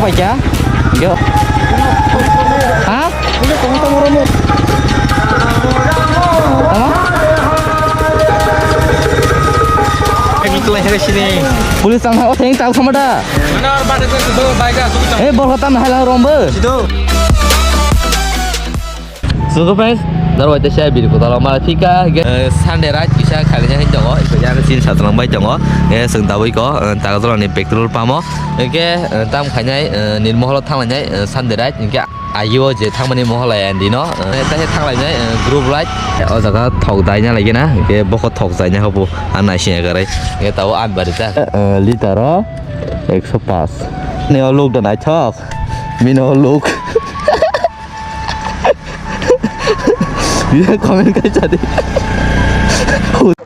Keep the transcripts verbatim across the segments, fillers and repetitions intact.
Paikha. Yo. Ha? Tama? Police tang tha, o theng tang sama da. Eh, bol khatam hai lang rombo. So, friends, norok bai teisa video kotor ma thika, eh, Sunday right kisa khaina hin tongo, iko yang chin satlang bai tongo, eh, sung tabui ko, eh, taga jora ni petrol pump o, enke, eh, tam khainai, eh, nirmoholo thanglainai, eh, Sunday right, enke ayo je thangmani moholai andi no, eh, tai thanglainai, eh, group right, eh, o jaga thok daina lagi na, enke boko thok daina hobo, an naising garai, enke tabo an bari ta, eh, liter o ekso paanch, ni o luk da naithok, mino luk. Biya comment kai chadi.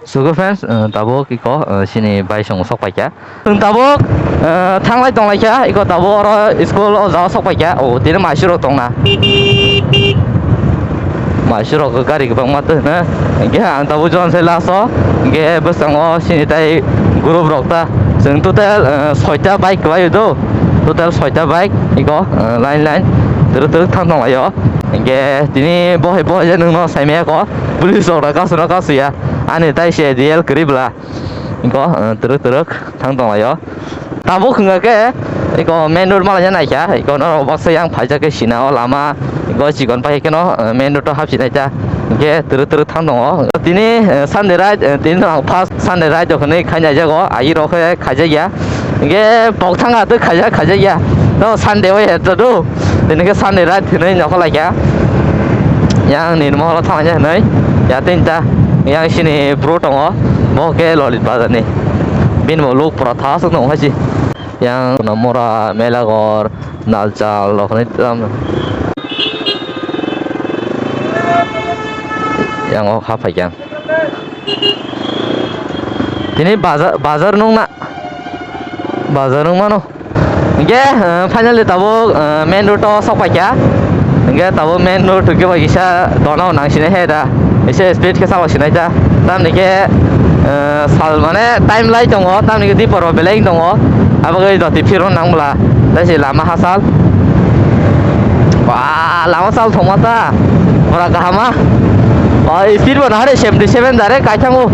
So, friends, uh, tabuk iko, uh, sini bai song sok paikha. Tabuk, uh, thanglai tonglai kha, iko tabuk oro school o jaga sok paikha. O, tini maisu rok tongna. Maisu rok gari kwbangma tongna. Hingke ang tabuk jon se last o. Hingke bwskango sini tai group rok ta. Chwng total, uh, soita bike kwlai do. Total soita bike, iko, uh, line line. Twrwk twrwk thang tonglaio. Hingke tini bohai bohai je nwngno saimaya ko, police rok da kasu no kasu ya, ani tai se real kwrwi bwla. Iko, uh, twrwk twrwk thang tonglaio. Tabuk hwnga khe, iko main road malaina naikha, iko no baksa yang phaijak khe sina o lama, iko chikon pai khe no, uh, main road o hapsi naikha. Hingke twrwk twrwk thang tongo. Tini, uh, Sunday right, uh, tini no ang first Sunday right o hwnwi khainai jago, agi rok khe khaijak ya. Hingke pokthang atwi khaijak, khaijak ya. No Sunday o he to do. Tini khe Sunday right hinwi nokho laikha. Yang ni moholo thangya hinwi. Ya tinta. Yang sini bro tongo. Bo khe Lolit Bazar ni. Bini bo luk pura tha aswk nong haji. Yang Mora, Melagor, Nalchal rok hinwi tam. Yang o ha phaikha. Tini bazar, bazar nung na. Bazar nung mano. Hingke, eh, finally tabuk, eh, main road o sok paikha. Hingke tabuk main road hingke bai kisa dona o nang sini he da. Ese speed khe sabo sinai ta. Tamni khe, eh, sal mane time lai tongo, tamni khe dipor bo belai tongo. Abo khe doti phiro nang bwla. Tai se lama ha sal. Ba, lama sal thoma ta. Ora kahama. O, speed bo nahare seventy seven dare kaithango.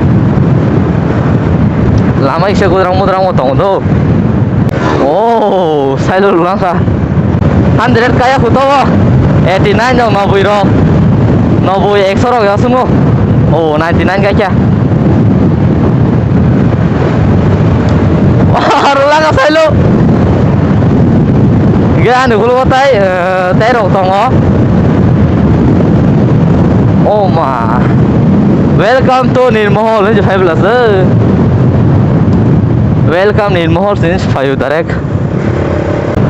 Lama kisa gudrang mudrang bo tongo do. Oh, sailo lulangkha. Hundred kaya khuto bo. Eighty nine rok, noboi rok. Noboi, ekso rok ya sungo. Oh, ninety nine kaikha. Rulangkha sailo. Ge ani khulgo tai, eh, tai rok tongo. Oh ma. Welcome to Nirmohol, hinwi phai bwlasa. Welcome Nirmohol, since phaio direct.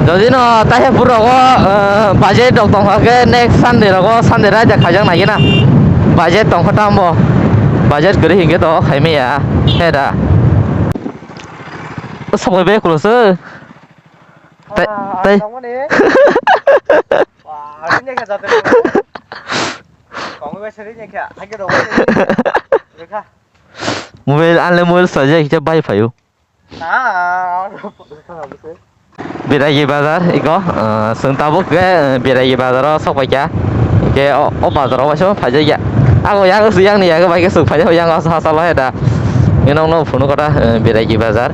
Jodi no taisa pura rogo, eh, budget rok tongkha khe next Sunday rogo, Sunday raida khaijak nai gina. Budget tongkha tambo. Budget kwrwi hinkhe to khaimaya. He da. Sokoi be kulo se. Tai, ah, tai. Tongmani. Wah, ini khe jate. Kong be seri ni khe, hake do. Rekha. Mobile, anle mobile sajak kisa bai phaio. Ah. Biragi bazar iko, eh, chwng tabuk khe, eh, Biragi bazar o sok paikha. Hingke o, o bazar o waisa phaijakya. Ako yang, yang ni yago bai khe chwng phaijak yang o hachalo he da. Nokno phunukgo ta, eh, Biragi bazar.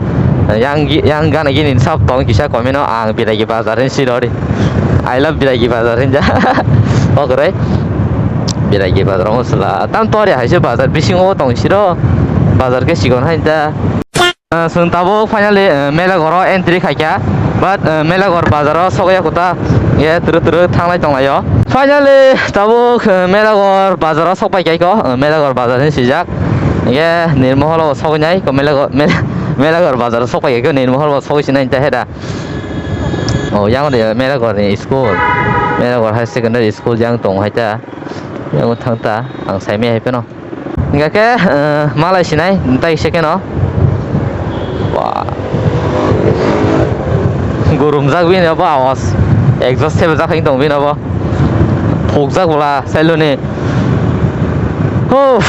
Eh, yang, yang gana gini sab tong kisa komino ang Biragi bazar hin sirori. I love Biragi bazar hinja. Okre. Biragi bazar o sala. Tam tori haise bazar bisingo tong siro. Bazar khe sikon hainta. Ah, chwng tabuk finally, eh, Melagor o entry khaikha, but, eh, Melagor bazar o sokya kuta, ye twrwk twrwk thanglai tonglaio. Finally, tabuk, eh, Melagor bazar o sok paikha iko, eh, Melagor bazar hinwi swijak. Ye Nirmohol o soknai ko Melagor, Mel-, Melagor bazar o sok paikha iko Nirmohol o sokwi sinai ta heda. O yang de Melagor ni school, Melagor High Secondary School yang tong hai ta, yang thang ta, ang saimaya hai phano. Hingkha khe, eh, malai sinai, tai se kheno. Ba. Gurumjak bini bo awas. Exhaust thepjak hai tong bini bo. Phukjak bwla, sailoni. Huf.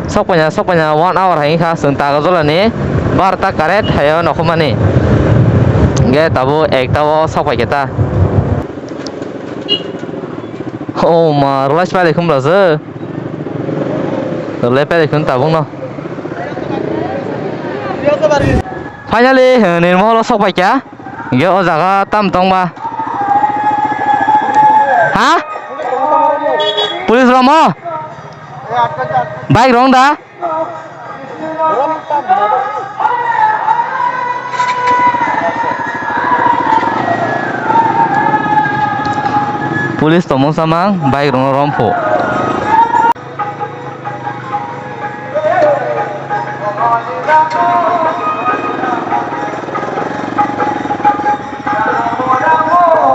Sokpanya, sokpanya, one hour hai kha, chwng taga jolani. Barta karet, hayo nokhumani. Ge tabuk ekta o sok pai khe ta. O ma, rwlai se pailaikha bwla se. Rwlai pailaikha tabuk no. Finally, eh, Nirmahal o sok pai kha. Ge o jaga tam tong ba. Ha? Police romo? Bike rong da? Police tongmung samang bike rokno romphuk.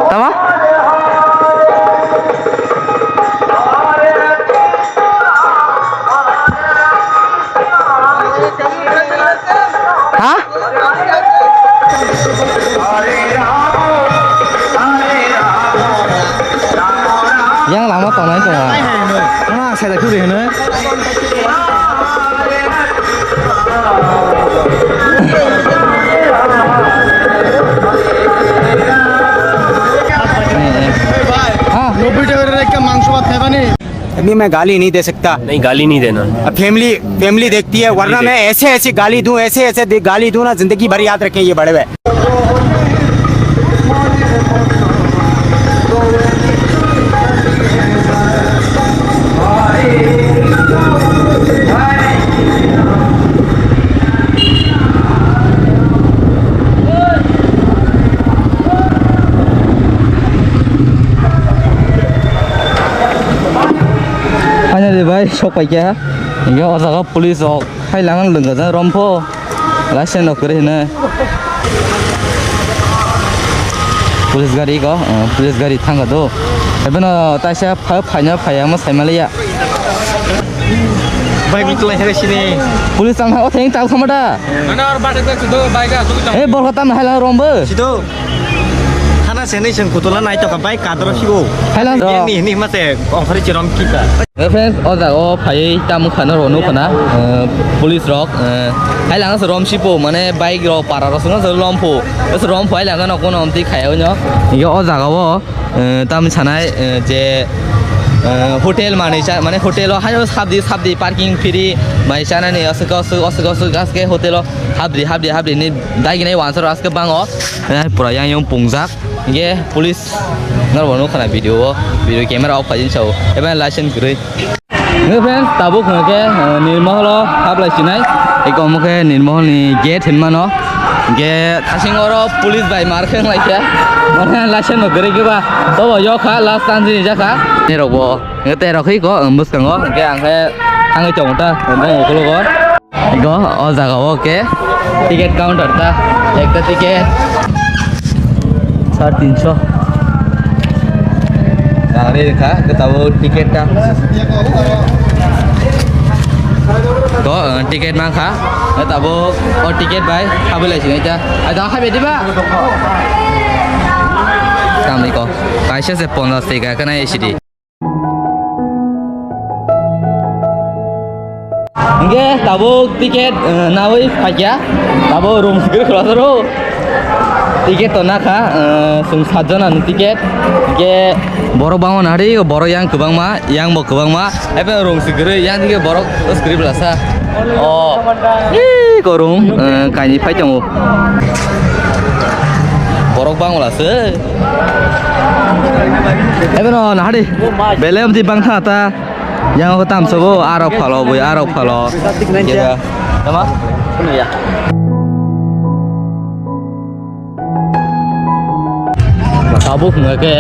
Tama? Ha? Yang lama tongnai tongo. Ano ang sai da kuri hino. Ha? নব্বই টাকার একটা মাংস ভাত খাইবানি? अभी मैं गाली नहीं दे सकता। नहीं, गाली नहीं देना। अब फैमिली, फैमिली देखती है, वरना मैं ऐसे ऐसे गाली दूं, ऐसे ऐसे दे- गाली दूं ना, जिंदगी भर याद रखें ये बड़े भाई। Finally bai, sok pai kha. Hingke o jaga police rok hai langan lwngkha jang rompo. License rok kwrwi hwnwi. Police gari ko, uh, police gari thangkha do. Ebono taisa pha-, phaina phaiya omo saimaliya. Bike ni tulai hai sini. Police tang o theng tal khamada. Mana or bike do bike a. Eh, borok tam hai lang rombo. Sido. Thana seni seng kutula nai to ka bai kadro sibo. Hello. Ni, ni, ni mate ongkhari chirom kita. Eh, friends, o jaga o phai tamo khana rw nukho na, eh, police rok, eh, hai langa se rom sipo, mane bike rok para rok swngo se lompo. Se rompo hai langa no kono omti khaya onyo. Inge o jaga o, eh, tam sanai, eh, je, eh, hotel manwi cha, mane hotel o hayo sabdi, sabdi parking free mai chanani aswk, aswk, aswk, aswk, aswk hotel o. Habdi, habdi, habdi ni dagi nai wansaro aske bango. Eh, pura yang yang pungjak. Ge police norbo nukha na video o. Video camera off khaijin sao. Eba license gurui. Nge friends, tabuk hwnkhe, eh, Nirmahal o hablai sinai. Eko omo khe Nirmahal ni gate hinmano. Ge thasing oro police bai mar kheng lai khe. Mane license no gurui khe ba. Tobo yok kha last chance ni jakha. Ni rok bo. Nge te rok hi ko, um, bwskango. Ge ang khe thangwi tongo ta. Bong ukologo. Ego, o jaga o ke ticket counter ta, ekta ticket sar tinso. Rang ri kha, ke tabo ticket ta. Ko, eh, ticket mang kha, ke tabo o ticket bai, habai lai sinai ta. Ai, da habai diba? Tamo ko, kaisa se ponjas teka kana A C D. Hingke tabuk ticket, eh, nawi phaikya, tabuk room sikir khulasa ro. Ticket to nakha, eh, chwng satjon ani ticket. Hingke borok bangma nari, borok yang kwbangma, yang bo kwbangma. Ebe room sikir, yang dige borok sikir belasa. Oh, ih, ko room, eh, kaini phai tongo. Borok bangma lasa. Ebe no nahari. Belem di bang tha ta. Yang ko tam sobo arok phalo bui arok phalo. Keba. Tama? Tabuk hwnga ke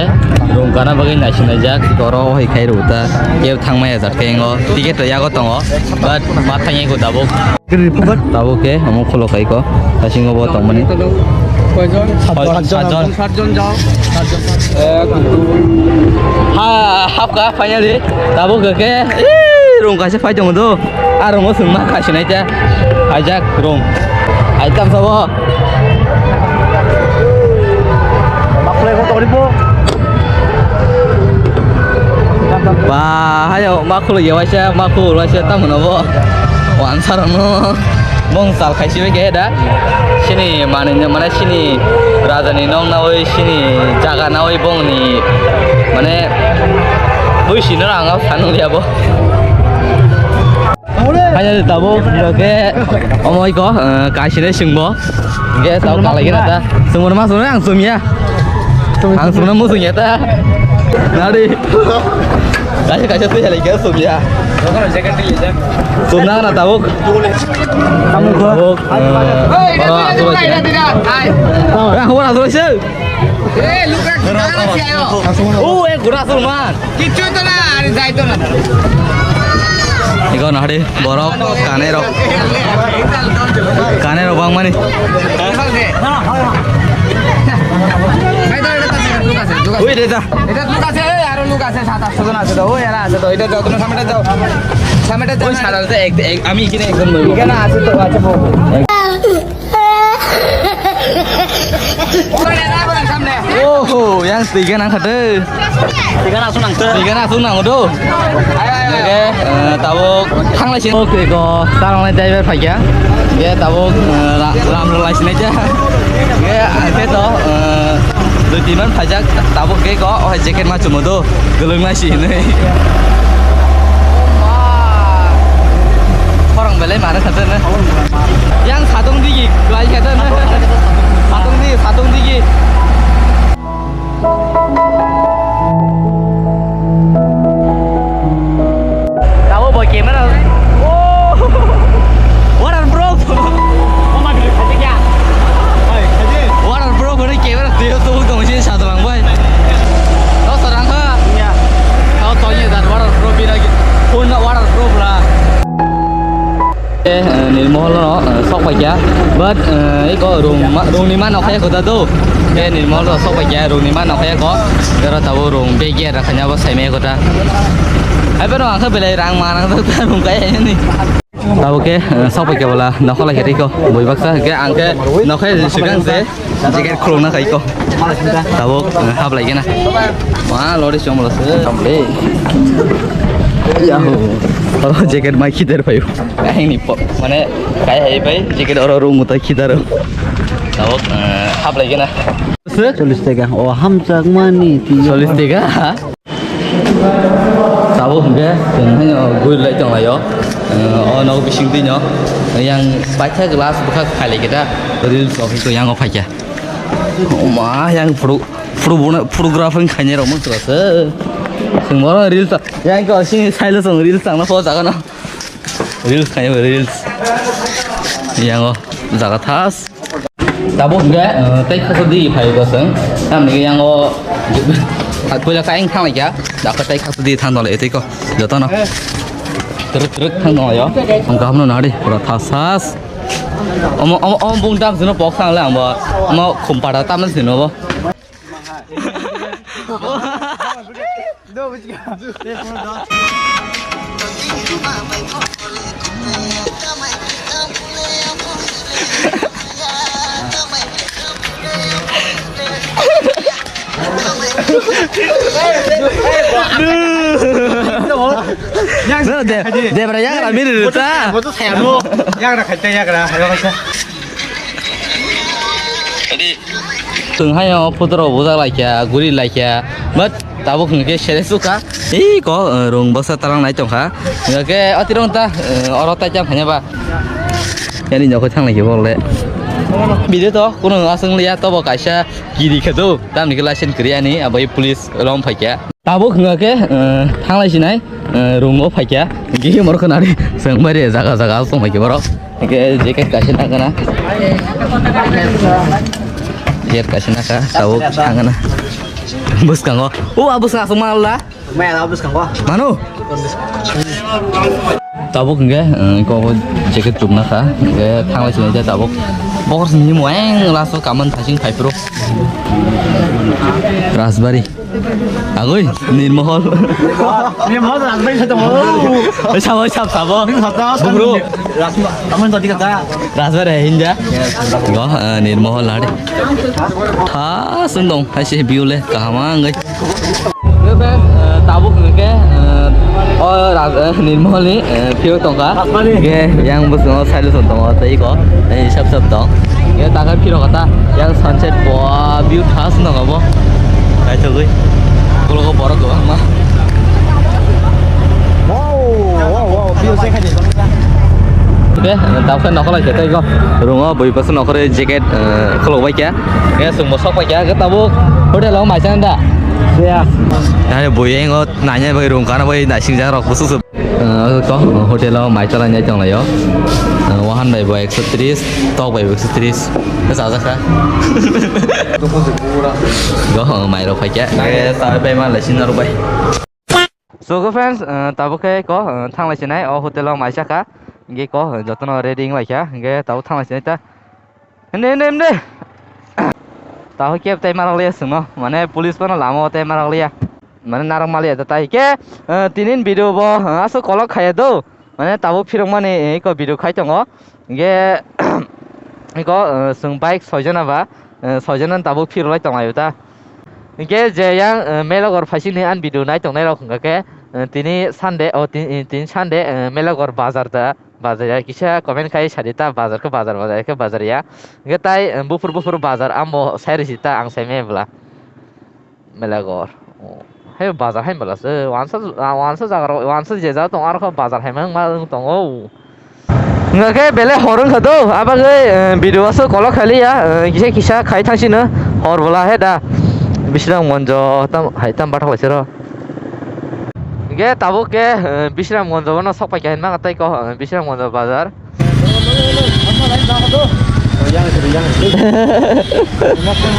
rung kana bagwi naisinai jak toro hai khai rw ta. Kebo thang maya jak khe ngo ticket to yago tongo. But ma thang ko tabuk. Tabuk khe omo khuluk hai ko. Thasingo bo tongmani. Koijon? Satjon. Satjon. Satjon jao. Satjon. Ek, dui. Ha, hapka finally. Tabuk khe, ee, rung kaisa phai tongo do. Aro mo sung ma kaisa nai ta. Haijak rung. Hai tam sabo. Maklai ko tori po. Ba, hayo, makhulu ya waisa, makhulu waisa tam no bo. Wan sarang no. Bong sal khai sibai khe da. Sini manwi no, mane sini raja ni nok nawi, sini jaga nawi bongni, mane, bui sino rang ang sanung liya bo. Finally tabuk, oke, omo iko, eh, kaisire sungbo. Ge tabuk kalai gina ta. Sungbo ma sungno ang sumya. Ang sungno mo sungya ta. Nari. Kaisa kaisa twi halai ge sumya. Sumna na tabuk. Tabuk, eh, ora asura sih. Ya, ora asura sih. Oh, eh, gura asur man. Kichu to na, ari jai to na. Iko nahari borok kanai rok. Kanai rok bang mani. Ui, deta. Eta luk ase, aro luk ase, sat atso jon ase to. Oi, era ase to. Eta jao, tomo sameta jao. Sameta jao. Oi, sat atso ek, ek, ami ikine ekjon boi. Ikine ase to, ase bo. Oho, yang tiga nang kade. Tiga nang sunang te. Tiga nang sunang do. Oke, eh, tabuk thanglai sin. Oke, ko, tarong lai driver phaikya. Oke, tabuk, eh, ra-, ram lai sin aja. Oke, oke to, eh, dui tin man phaijak, tabuk ke ko, oh, jacket ma chumo do. Gulung lai si hinui. Khorang belai mana khatar na. Yang satung digi, guai khatar na. Satung digi, satung digi. Tabo boy camera. Oh! What a bro! What a bro, boy camera. Dia tu kau mesti satu lang boy. Kau serang ha? Iya. Kau tanya dan what a bro bila phone nak what a bro pula. Eh, Nirmol no, eh, sok paikya. But, eh, iko rung ma-, rung ni ma nokhaya kota do. Eh, Nirmol no sok paikya, rung ni ma nokhaya ko. Pero tabo rung begi ada kanya bo sai me kota. Ai pero angkha belai rang ma nang ta rung kaya ni. Tabo ke, eh, sok paikya bola nokhola khe riko. Boi baksa ke angke nokhaya sikang se. Jacket khulukna khai ko. Tabuk, eh, hablai gena. Ma lori chomlo se. Chomle. Yahoo. Oro jacket mai khider phaio. Kahini po, mane kai hai pai jacket oro room utai khidaro. Tabuk, eh, hablai gena. Chollish taka. O hamchak mani ti. Chollish taka. Tabuk hwnkhe chwng haino guri lai tong laio. O nok bising twino yang paitha glass bwkha khailai khe da reels rok hwnkhe yang o phaikha. Oma yang phuru phuru bono photograph wng khainai rok mansukha se. Chwng bono reels ta yang ko sini sailo chwng reels tangna pho jaga no. Reels khainai reels. Yang o jaga thas. Tabuk hwnkhe, eh, tei khasa di phai ko chwng. Tamni hwnkhe yang o puila kaiyang thang lai kha. Dakhe tei khasa di thang dole tei ko. Jotono. Truk truk thang dong yo. Ang kaham no nari pura thas thas. Omo, omo, omo bung dam sino pok thang le ang bo. Omo khum pada tam sino bo. Debra yagra miri rita. Boto saya no. Yagra khaita yagra. Chwng haino photo rok bujak lai kha, guri lai kha. But tabuk hwnkhe sere sukha. Ei ko, eh, rung baksa talang nai tongkha. Hwnkhe otirong ta, eh, oro tai cham khaina ba. Yani nyokho thang lai khe bole. Video to kuno aswng liya tobo kaisa kiri khe do. Tamni khe license kwrwi ani abo police rom phaikha. Tabuk hwnkhe, eh, thanglai sinai, eh, room o phaikha. Gihimor khwnari, chwng bai re jaga jaga o tongbai khe borok. Hwnkhe jacket kaisa nakha na. Jacket kaisa nakha, tabuk thangna. Bwskango. O, a bwskang aswk manla. Maya la bwskango. Mano. Tabuk hwnkhe, eh, kok jacket chukna kha. Hwnkhe thanglai sinai tabuk. Bohor sini moeng last o kaman thasing phai phuru. Rajbari. Agoi, Nirmohol. Nirmohol Rajbari sa tongo. Oi, sabo, sab, sabo. Bumru. Rajbari hinja. Go, eh, Nirmohol lari. Tha, sundong. Hai si view le, kaham angoi. Tabuk hwnkhe, eh, o Raj-, eh, Nirmol ni, eh, phiyok tongkha. Asmani. Hwnkhe yang bwskango side o tongo tei iko, eh, sap sap tong. Hwnkhe takhe phirok kha ta, yang sunset bo view thas nokha bo. Naithogwi. Ulo borok kwbangma. Wow, wow, wow, view se khaidi. Hwnkhe, eh, tabuk khe nokholai khe tei iko. Room o bui bwswk nokhorwi jacket, eh, khuluk bai kha. Hwnkhe chwngbo sok bai kha. Hwnkhe tabuk hotel o mai chana da. Yes. Nai bui engo. Naina bai room kana bai naising jak rok busu su. Eh, to hotel o mai chalai nai tong lai o. Eh, wahan bai bo ekso tris, tok bai bo ekso tris. Sa jak kha. Go, eh, mai rok phai kha. Eh, ta bai ma lai sin rok bai. So go friends, eh, tabuk khe ko, eh, thang lai sinai o hotel o mai cha kha. Ge ko, eh, jotono ready wng lai kha. Ge tabuk thang lai sinai ta. Hende, hende, hende. Tahu kep tai marak liya sungno. Mane police pano lama o tai marak liya. Mane narak maliya ta tai ke, eh, tinin video bo, eh, aso kolok khaya do. Mane tabuk phirok mani, eh, iko video khai tongo. Ge, iko, eh, sung bike soijona ba, eh, soijona tabuk phirok lai tong layo ta. Ge je yang, eh, Melagor phaising ni an video nai tong nai rok hwnkha ke, eh, tini Sunday, o tin, tin Sunday, eh, Melagor bazar ta. Bazar ya kisa comment khai sadi ta bazar khe bazar bazar khe bazar ya. Hwnkhe tai, eh, buphur buphur bazar ambo sai risi ta ang sai me bwla. Melagor. Oh, hai bazar hai bwla se wansa, ah, wansa jaga ro, wansa je jaga tong aro khe bazar hai mang ma wng tongo. Hwnkhe bele hor wngkha do, abagwi, eh, video aso kolok khai liya, eh, kisa kisa khai thang sino hor bwla he da. Bisrang monjo tam hai tam bathok lai sero. Hingke tabuk ke, eh, Bisramganj o bono sok pai kha hinma tei ko, eh, Bisramganj o bazar.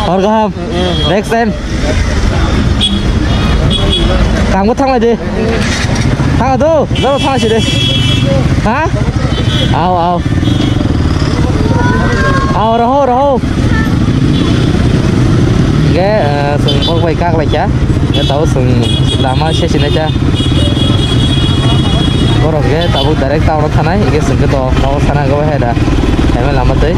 Hor kaham. Next time. Kamu thang lagi. Thang tu, baru thang sih deh. Hah? Au, au. Au, roho, roho. Hingke, eh, chwng bok bai kak lai kha. Hingke tabuk chwng lama se sinai kha. Borok hingke tabuk direct town o thanai, hingke chwng khe to town o thana hwnkhe bai hai da. Hai lama twi.